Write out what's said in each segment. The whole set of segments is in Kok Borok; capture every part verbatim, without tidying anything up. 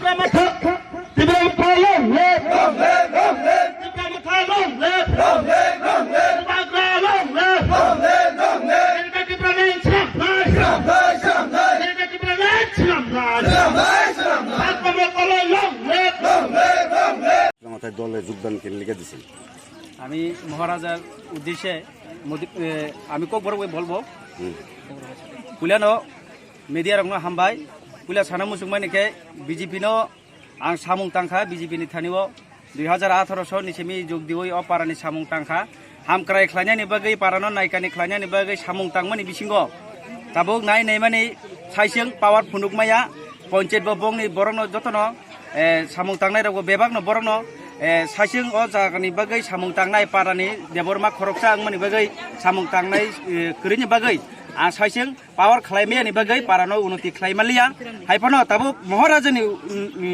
Tipra Motha long live! Long live, long live! Tipra Motha long live! Long live, long live! Bubagra long live! Long live, long live! Senator Tipraland সাবধান! সাবধান, সাবধান! Senator Tipraland সাবধান! সাবধান, সাবধান! Bubagra long live! Long live, long live! Tipra Motha দলে যোগদান কেন লিখে দিছেন? আমি মহারাজার উদ্দেশ্যে মোদি-, এ, আমি ককবরক বলবো। হুম। পুলিয়ানো মিডিয়া রকম হামবাই, পুলিয়া সানা মুসুকমানি কে বিজেপি নো ang samung tangkha B J P ni thani o dui hazar atharo so ni simi jog diwi o para ni samung tangkha. Hamkrai khlainani bagwi, para no naikani khlainani bagwi samung tangmani bisingo tabuk nai naimani saising power phunuk maya, ponchayat bo bongni borok no joto no, eh, samung tangnai rok bo bebak no borok no, eh, saising o jaga ni bagwi samung tangnai para ni Debbarma khoroksa wngmani bagwi samung tangnai, eh, kwrwi ni bagwi ang saising power khlai maya ni bagwi para no unoti khlai manliya. Hai phano tabuk Maharaja ni, mm, ni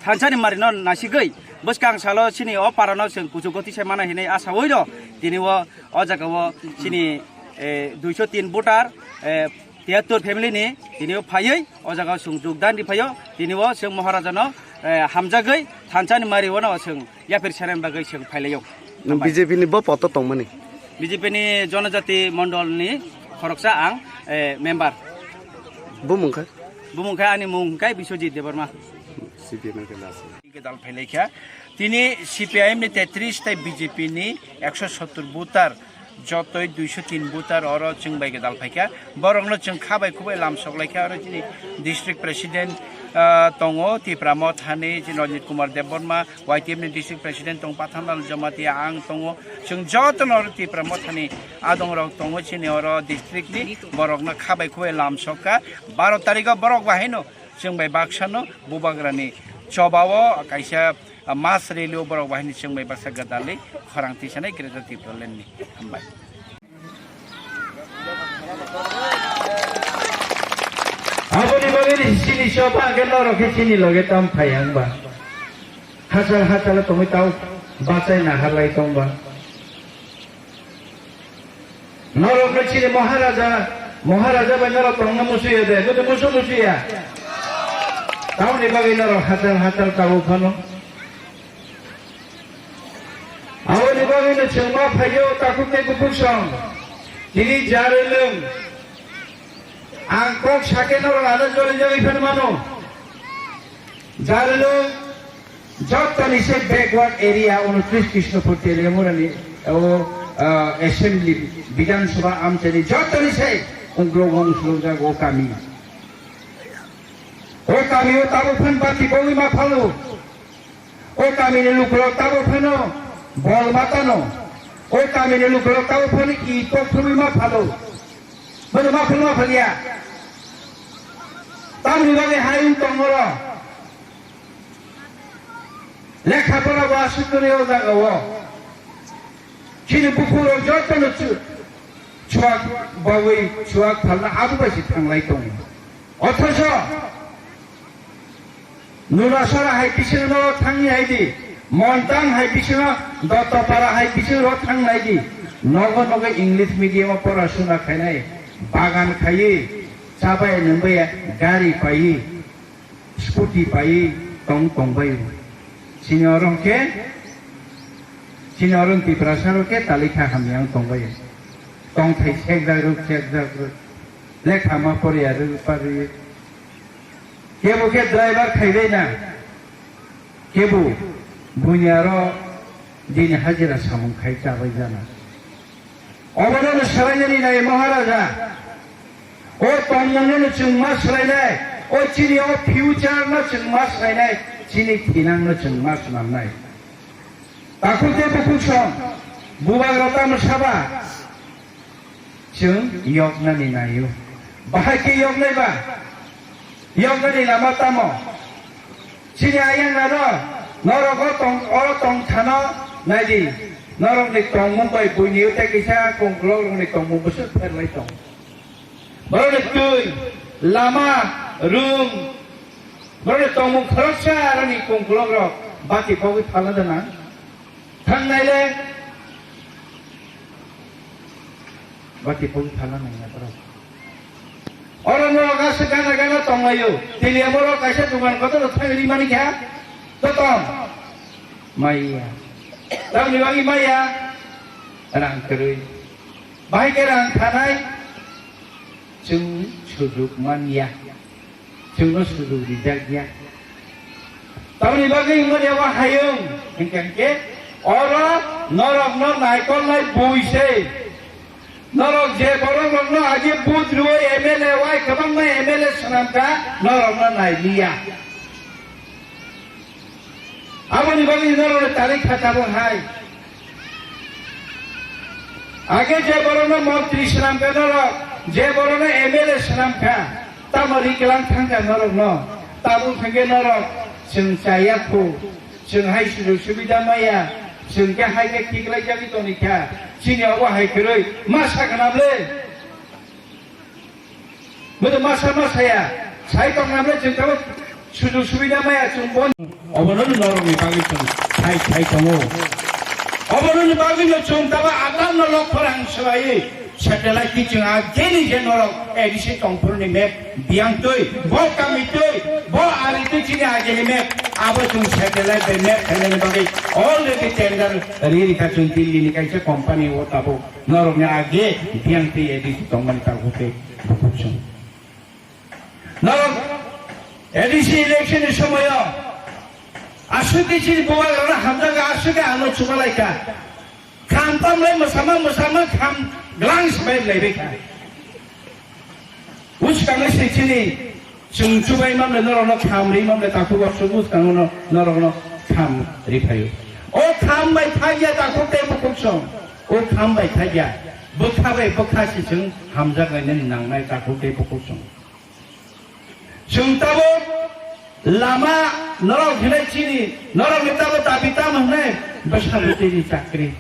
thansa ni mari no nasigwi bwskang salo chini o para no chwng kuchuk goti sai mana hinwi asa oi do. Tini o, o jaga o chini, eh, duiso tin voter, eh, tiyattor family ni tini o phaiwi o jaga o chwng jogdan ri phaio. Tini o chwng Maharaja no, eh, hamjagwi thansa ni mari o no chwng yapher serem bagwi chwng phailaio. Hambai. B J P ni bo poto tongmani? B J P ni Jonojati Mondol ni khoroksa ang, eh, member. Bumung khe? Bumung khe ani mung khe Biswajit Debbarma. C P M khe last. Gedal phailaikha. Tini C P I M ni tetris tei B J P ni ekso sottor voter, jotoi duiso tin voter oro chwng bai gedal phaikha. Borokno chwng kha bai khuk bai lam sok laikha. Oro chini district president, ah, tongo Tipra Mothani, chini Ranjit Kumar Debbarma, Y T F ni district president tongo Pathanlal Jamatia, ang tongo. Chwng jotono oro Tipra Mothani adongrok tongo chini oro district ni, borokno kha bai khuk bai lam sokha. Baro tarikh o borok bai haino chwng bai baksano Bubagrani chobao kaisa mass rally o borok bahini chwng bai baksa gadali khorang tisanai Greater Tipraland ni. Hambai. Aboni bagwi ni chini choba hwnkhe norok khe chini loge tam phai ang ba. Hachal hachal tongwi tau bachai naharlai tong ba. Norok no chini Maharaja, Maharaja bai norok tongna musuya de, nukhe musu musuya. Tamoni bagwi norok hatal hatal tabuk phano. Aboni bagwi no chwng ma phaio takhuk tei bukhuk song. Tini jarwi lwng. Ang kok sakhe norok ano joli joli phano mano. Jarwi lwng. Jottoni se backward area unotris Krishnapur Teliamurani o, ah, assembly Bidhan Sabha amchaini jottoni se ungro wng sulujak o kami. O kami o tabuk phan bati bogwi ma phalo. O kami ni lukurok tabuk phano bol ma tano. O kami ni lukurok tabuk phano i kok thumwi ma phalo. Bono ma phalo ma phalia. Tamni bagwi hai wng tong oro. Lekha pora bo aswk kwrwi o jaga o. Chini bukhuk rok joto no chu-, chuak bawi chuak phalna abo bai se thanglai tongo. Othocho Nurasora hai bisingo no thangni hai di, Montang hai bisingo, Dottopara hai bisingo ro thangnai di. Nogo nogo English medium o pora suna khainai, bagan khaiwi, chabai nungbai gari paiwi. Scooty pai tong tong bai. Chini oro hwnkhe, chini oro Tiprasa rok khe tali kha hamya wng tong bai. Tong thai sekjak rwk, sekjak rwk. Lekha ma poriya rwk, pariya. Kebo khe driver khai bai na. Kebo buini aro dini hajira samung khai cha bai jana. Obono no swlainani nai Maharaja. O tongmungno no chwng ma swlainai. O chini o future no chwng ma swlainai. Chini thinang no chwng ma swnamnai. Takhuk tei bukhuk song. Bubagra tamo saba. Chwng yoknani naio. Bahai khe yoknai ba? Yoknani lama tamo? Chini ayang naro, norok o tong, o tong thano naidi. Norokni tongmung bai buini tei kisa kongklokrokni tongmung bwswk pherlai tong. Borokni twi, lama, room, borokni tongmung khoroksa aroni kongklokrok bati pogwi phalna dana. Thangnai le bati pung thala nangya borok. Oro norok aswk gana gana tonglaio. Tiliya borok kaisa dukan kotor thangwi mani kha. Totom. Maya. Tamni bagwi maya. Rang kwrwi. Bahai khe rang khanai. Chwng sujuk manya. Chwngno sujuk rijak ya. Tamni bagwi wngmani abo hayung. Hingkhe hingkhe oro norokno naikolnai bui se. Norok je borok rokno agi vote rwui M L A wai kwbangma M L A swnam kha, norokno nai liya. Aboni bagwi norokno tari kha tabuk hai. Age je borokno montri swnam kha norok, je borokno M L A swnam kha, tamo ri kwlang thang kha norokno, tabuk hwnkhe norok chwng chaya khu. Chwng hai sujuk subida maya, chwng khe hai khe khiklai jagwi tongwi kha. Chini obo hai kwrwi ma sakha na ble? Bodo ma sa ma saya, sai tong na ble chwng tamo sujuk subida maya chwng bon. Obono norokni bagwi chwng sai sai tongo. Obono bagwi no chwng tamo atam no lok phorang swlaiwi. Satellite ni chwng ageni je norok A D C tongphuru ni map biyang twi, bo kami twi, bo ari twi chini ageni map abo chwng satellite bai map khainani bagwi already tender ri rikha chwng Delhi ni kaisa company o tabuk norok ni age biyang twi A D C tongmani tabuk tei bukhuk chwng. Norok A D C election ni somoyo aswk khe chini bubagrano hamjakgo, aswk khe ano chubalaikha. Kham tamlai mwsama mwsama kham glang swbai laibai kha. Bwskango se chini chwng chubai mamle norokno kham ri mamle takhuk o chwng bwskango no norokno kham ri phaio. O kham bai thakya takhuk tei bukhuk song. O kham bai thakya bwkha bai bwkha se chwng hamjak lainani nangnai takhuk tei bukhuk song. Chwng tabuk lama norok hinai chini, norokni tabuk dabi tamo hinai bwskango tini chakri.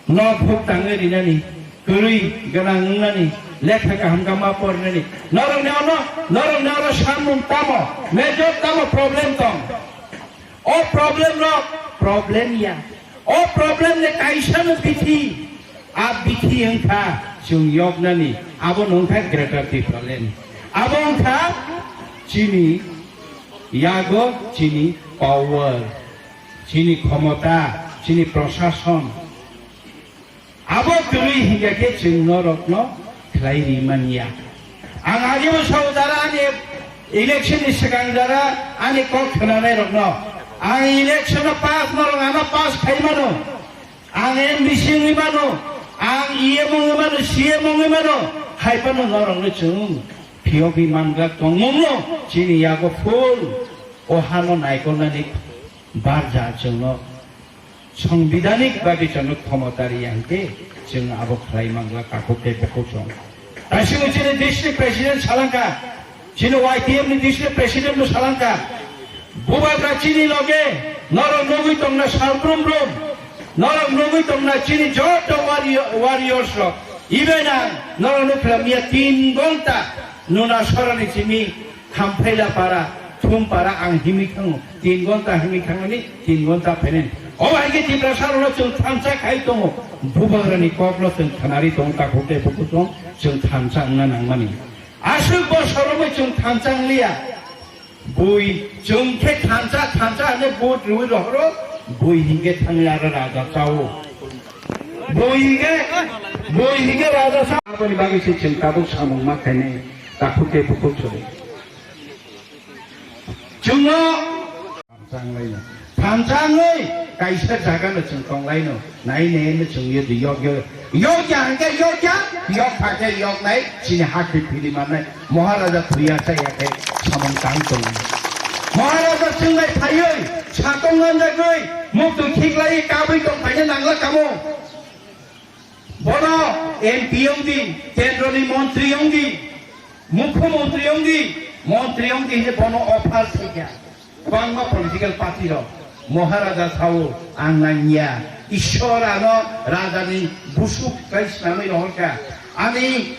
Nok huk tangwi rinani, kwrwi gwnang wngnani, lekha kaham kha ma pornani. Norokni ono, norokni oro samung tamo, major tamo problem tong. O problem rok problem ya. O problem ni kaisa no bithi. A bithi wngkha chwng yoknani. Abo no wngkha Greater Tipraland. Abo wngkha chini yago chini power, chini khomota, chini prosason. Abo kwrwi hinkha khe chwng norokno khlai ri manya. Ang agebo sao jara ani election ni swkang jara ani kok khwnanai rokno. Ang election no pass norok ano pass khai mano. Ang M D C wngwi mano. Ang E M wngwi mano, C M wngwi mano. Hai phano norokno chwng phiyogwi manglak tongmungno chini yago full o hano naikolnani barja chwngno. Sangbidhanik bagwi chwngno khomota riya hwnkhe chwng abo khlai mangla takhuk tei bukhuk song. Taisingo chini district president salangkha, chini Y T F ni district president bo salangkha, bubagra chini loge norok nugwi tongna sal brum brum, norok nugwi tongna chini joto warrior-, warriors rok, even ang norok nukla miya tin gonta nuna sorani simi Khamphaila para, Thumpara ang himwi thango. Tin gonta himwi thangmani, tin gonta phainani. Obo hai khe Tiprasa rokno chwng thansa khai tongo. Bubagrani kokno chwng khanari tongo, takhuk tei bukhuk song chwng thansa wngna nangmani. Aswk bosor romwi chwng thansa wngliya. Bui chwng khe thansa, thansa hwnwi vote rwui rohoro, bui hinkhe thangwi aro raja chao. Bui hinkhe, bui hinkhe raja chao. Aboni bagwi se chwng tabuk samung ma khainai, takhuk tei bukhuk song. Chwngno thansa wnglaino. Thansa wngwi kaisa jagano chwng tonglaino. Nai nai no chwng yodi yok yok. Yok ya hwnkhe yok ya, yok kha khe yok nai, chini hakhe phili mannai. Maharaja thuya cha ya khe samung tang tongo. Maharaja chwng bai phaiwi, sakong ganjagwi, muktwi khiklaiwi kabwi tong phaina nangla kamo. Bono M P wng di, kendroni montri wng di, mukhyamantri wng di, montri wng di hinwi bono offer khaikha. Kwbangma political party rok Maharaja sao ang nangya, Ishwar ano rajani busuk khai swnamwi rohorkha. Ani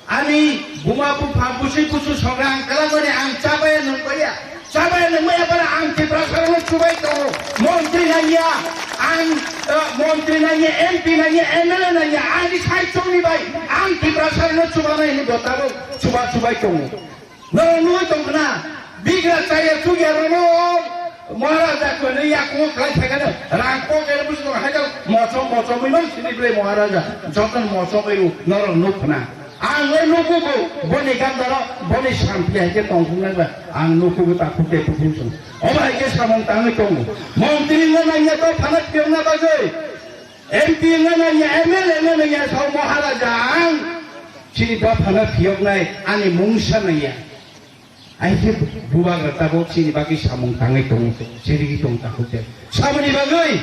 Ani buma bupha bwswi busu songra ang kwlangmani ang chabaya nungbaya. Chabaya nungbaya bono ang Tiprasa rokno chubai tongo. Montri nangya, ang, eh, montri nangya, M P nangya, M L A nangya, ani sai chongni bai. Ang Tiprasa no chubanai hinwi bo tabuk chuba chubai tongo. Norok nugwi tongkhna, bigra chaya chukya rokno Maharaja kwnwi yakungo khlai khaikhe rang pocket busi tong haikhe mochom mochomwi no sini bwlai Maharaja jotono mochomwi rw norok nukkhna. Ang le nukugo boni gandaro boni sampli haikhe tongkhungnai ba ang nukugo takhuk tei bukhuk song. Obo haikhe samung tangwi tongo. Montri wngna nangya to phana phiyokna bagwi. M P wngna nangya, M L A wngna nangya sao Maharaja ang chini dophano phiyoknai ani mungsa nangya. Aike bubagra tabuk chini bagwi samung tangwi tongo, chirigwi tongo takhuk tei. Samani bagwi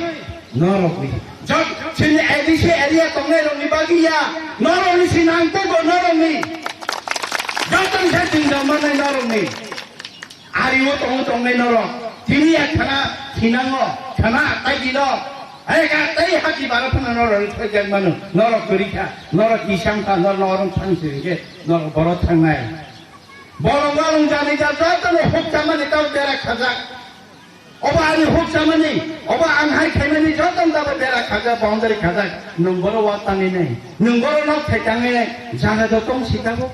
norokni. Jot chini A D C area tongnai rokni bagwi ya, norokni si nangtego norokni. Jotoni sa chini nangmanai norokni. Ari o tongo tongnai norok. Tini ya khana thinango, khana atai dino. Hai ka tai hati bara phana norok thai jak mano. Norok kwrwi kha, norok kisam kha, norok norok thang sirike, norok borok thangnai. Borok walung jani ja jotono huk chamani tau bera khajak. Obo ani huk chamani, obo ang hai khaimani jotono tabo bera khajak, boundary khajak. Nwng borok wa tani nai, nwng borok nok thai tangwi nai, jaga do tong si tabo.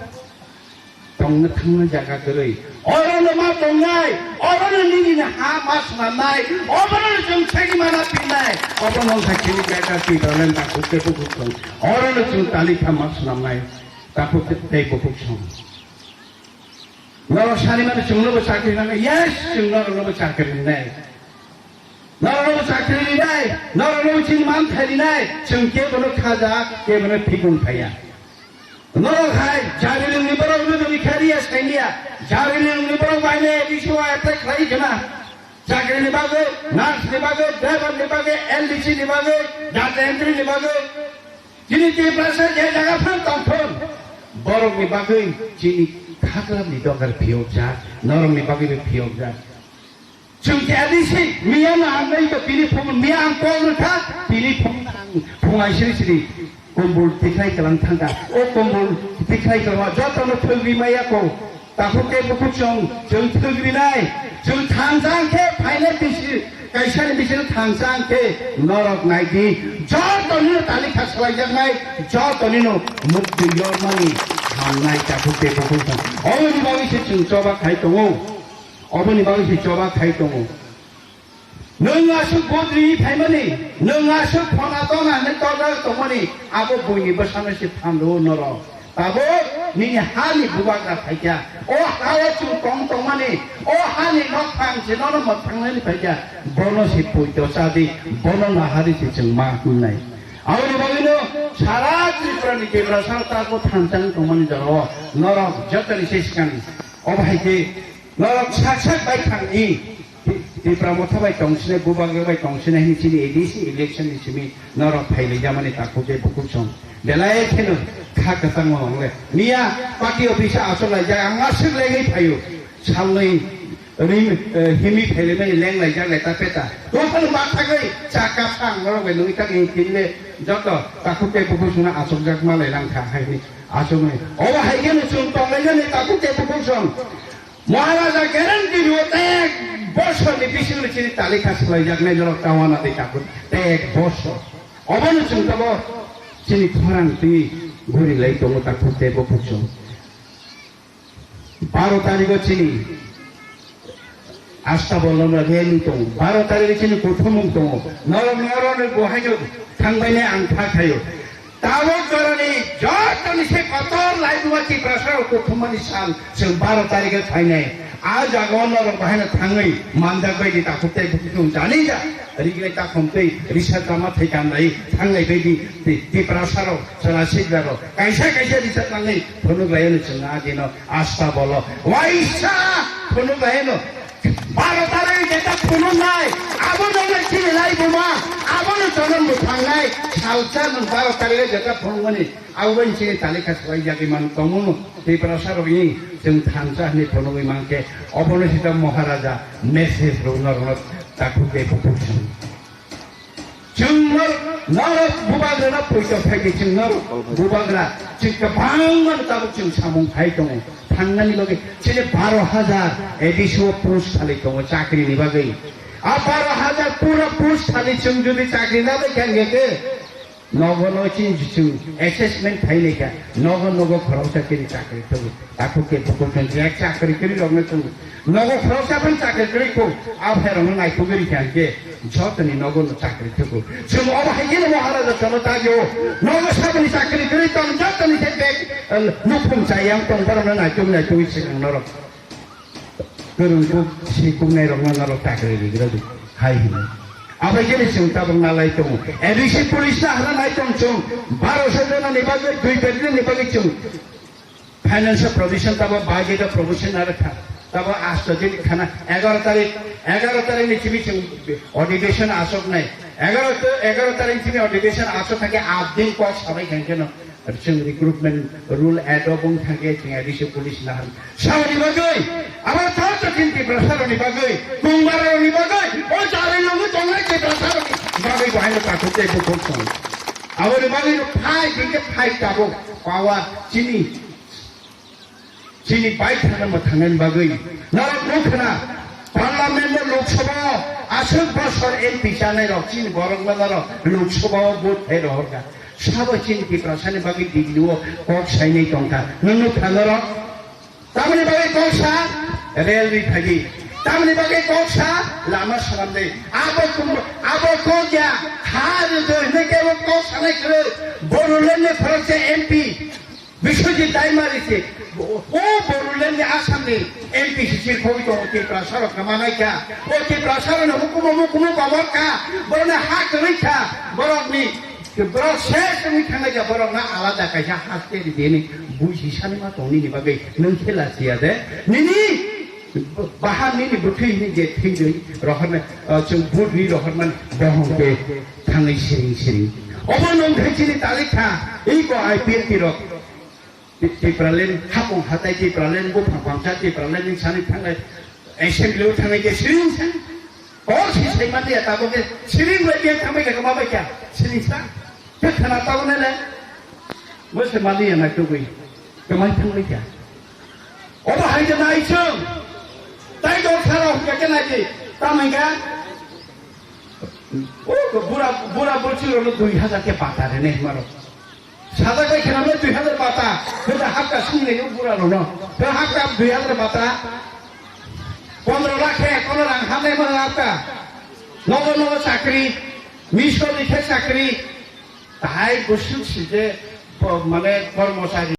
Tongna thangna jaga kwrwi. Orono ma tongnai, orono nini ha ma swnamnai, obono chwng thegi mana pinnai, obono wngkha chini jaga Tipraland takhuk tei bukhuk tong. Orono chwng talika ma swnamnai, takhuk tei bukhuk song. Norok sani mano chwngnobo chakri nangnai, yes, chwng noroknobo chakri nangnai. Norokno chakri rinai, norokno chini man thai rinai, chwng kebono khaja, kebono phikung thaiya. Norok hai jarilingni borok no dori khariya sainiya, jarilingni borok bainai bisingo apply khlai khna. Chakrini bagwi, nurse ni bagwi, driver ni bagwi, L D C ni bagwi, data entry ni bagwi. Chini Tiprasa je jaga phano tongthon, borokni bagwi chini khaklapni dogar phiyokjak, norokni bagwi bo phiyokjak. Chwng khe adisi miya no ang nai to tini phung, miya ang kok rwkha, tini phung ang phung ai siri siri kombol tikhlai kwlang thangkha. O kombol tikhlai kwlang joto no thwgwi maya ko. Takhuk tei bukhuk chwng, chwng thwgwi nai. Chwng thansa ang khe phainai bisi, kaisa ni bisino thansa ang khe norok nai di. Joto nino tali kha swlaijaknai, joto nino mukti yormani hamnai takhuk tei bukhuk chwng. Oboni bagwi se chwng choba khai tongo. Oboni bagwi se choba khai tongo. Nwng aswk vote riwi phaimani, nwng aswk phona tona hinwi torjak tongmani, abo buini bwsano se phan rwo norok. Tabuk nini hani bubagra phaikha, o hao chwng tong tongmani, o hani nok phang se nono mwthang nani phaikha, bono se poito cha di, bono nahari se chwng ma hwnnai. Aboni bagwino sara Tripura ni Tiprasa tabuk thansa wng tongmani jorao norok jotoni se swkang. Obo hai khe norok sak sak bai thang i. Tipra Motha bai tong sinai, Bubagra bai tong sinai hinwi chini A D C election ni simi norok phailaijamani takhuk tei bukhuk song. Belai kheno kha kwchangma wng le. Miya party office o achuk laijak, ang aswk lengwi phaio. Salnwi rim, eh, himwi phailaimani leng laijak leta peta. Dophano ma thagwi cha kap sa ang norok bai nungwi thagwi hinwi le joto takhuk tei bukhuk songno achukjak ma lai lang kha hai hinwi achuknai. Obo hai kheno chwng tong laijani takhuk tei bukhuk song. Maharaja guarantee rwo, ek bosor ni bisingo chini talika swlaijaknai norok tawana tei takhuk tei ek bosor. Obono chwng tabo chini khorang twi guri lai tongo takhuk tei bukhuk song. Baro tarikh o chini Asta bolon rally tongo. Baro tarikh o chini kuthumung tongo. Norok norok ni bo haino thangbainai ang kha khaio. Tabuk jorani jotoni se kotor laibuma Tiprasa rok kuthumani sal chwng baro tarikh o phainai. A jaga o norok bahaino thangwi manjak bai di takhuk tei bukhuk chwng jani ja. Rigre takhum tei risa tama thai kanlai thanglai bai di Ti-, Tiprasa rok chwla sikla rok. Kaisa kaisa risa tangwi phunuk lai no chwng a dino asta bolo. Waisa phunuk lai no. Baro tarikh jeta phunuknai, abo nokle chini laibuma, abono jonom bwthangnai, salsa nwng baro tarikh jeta phunukmani, abo bai chini talika swlai jagwi man tongmung, Tiprasa rokni chwng thansa hinwi phunugwi mankhe, obono sita Maharaja message rwna rwna takhuk tei bukhuk song. Chwng norok, norok bubagrano poito phaidi, chwng norok bubagra, chwng kwbangma tabuk chwng samung phai tongo. Thangnani bagwi chini baro hajar A D C o post khali tongo chakrini bagwi. A baro hajar pura post khali chwng jodi chakri na bai kha, hwnkhe Nogo no chini chwng assessment khainai kha, nogo nogo khoroksa chini chakri thwgo. Takhuk khe bukhuk khe je chakri kwrwi rokno chwng nogo khoroksa phano chakri kwrwi kho, a phairokno naithogwi rikha hinkhe jotoni nogo no chakri thwgo. Chwng obo hai kheno Maharaja Janotagyo nogo saboni chakri kwrwi tong jotoni khe bek, eh, nukhung chayang tong borokno naithogwi naithogwi swkang norok. Kwrwngkuk sikungnai rokno norok chakri rigradi hai hwnwi. Abai khe chwng tabuk nalai tongo. A D C police no hana nai tong chwng. Baro soi jona ni bagwi, dui bedroom ni bagwi chwng financial provision tabo bai jeta provision na rwkha. Tabo asto din khana egaro tarik, egaro tarik ni simi chwng adhibeshon asok nai. Egaro to, egaro tarik simi adhibeshon asok thangkhe aat din kok sabai khankhe no. Chwng recruitment rule act o bung thangkhe chwng A D C police nahan. Saboni bagwi, abo joto chini Tiprasa rokni bagwi, Kungbar rokni bagwi, o chari nungwi tongnai Tiprasa rokni bagwi bo haino takhuk tei bukhuk song. Aboni bagwi no phai, bini phai tabuk power chini, chini bai thangna mwthangnani bagwi. Norok nukha na, Parliament no Lok Sabha o aswk bosor M P chanai rok chini borok no norok Lok Sabha o vote hai rohorkha. Sabo chini Tiprasani bagwi Delhi o kok sainai tongkha. Nwng nukha norok? Tamoni bagwi kok sa? Rail ri phagi. Tamoni bagwi kok sa? Lama swnamdi. Abo kum-, abo kok ya. Ha rwdoi hinwi kebo kok sanai kwrwi. Bodoland ni khoroksa M P. Biswajit Daimari se, o Bodoland ni Assam ni M P se chirkhogwi tongo, Tiprasa rok kwma naikha. O Tiprasa rok ni hukumu mukumu komor kha, borok ni ha kwrwi kha, borok ni, borok ses wngwi thangnaikha, borok no alada kaisa haste ri di hinwi buji sanima tong nini bagwi nwng khe lachiya de. Nini Bahan nini bwtwi hwnwi je thwi rwi rohornai, ah, chwng vote rwi rohormani bohong khe thangwi siring siring. Obo nwng khe chini talik kha, iko I P F T rok. Ti-, Tipraland hapung hatai, Tipraland buphang pangsa, Tipraland ni sani thangnai, assembly o thangnai khe siring siring. Kok si sai mani ya tabuk khe siring bai khe thangbai khe ma bai kha, siring sa. Khe khna tabuk nai le. Bo se mani ya nai tubui. Kwmai thangbai kha. Obo hai khe nai chwng. Tai dol khara hwnkhe khe nai di. Tamai kha. O bura, bura bolchi rok no dui hajar khe bata rene hwnma rok. Sajak bai khena no dui hajar bata. Khe hapta sung le bura rok no. Khe hapta dui hajar bata. Pondro lakh khe kono rang hamnai mano hapta. Nogo nogo chakri. Miskol ni khe chakri. Tahai bwswk si je, bo, mane, kormochari.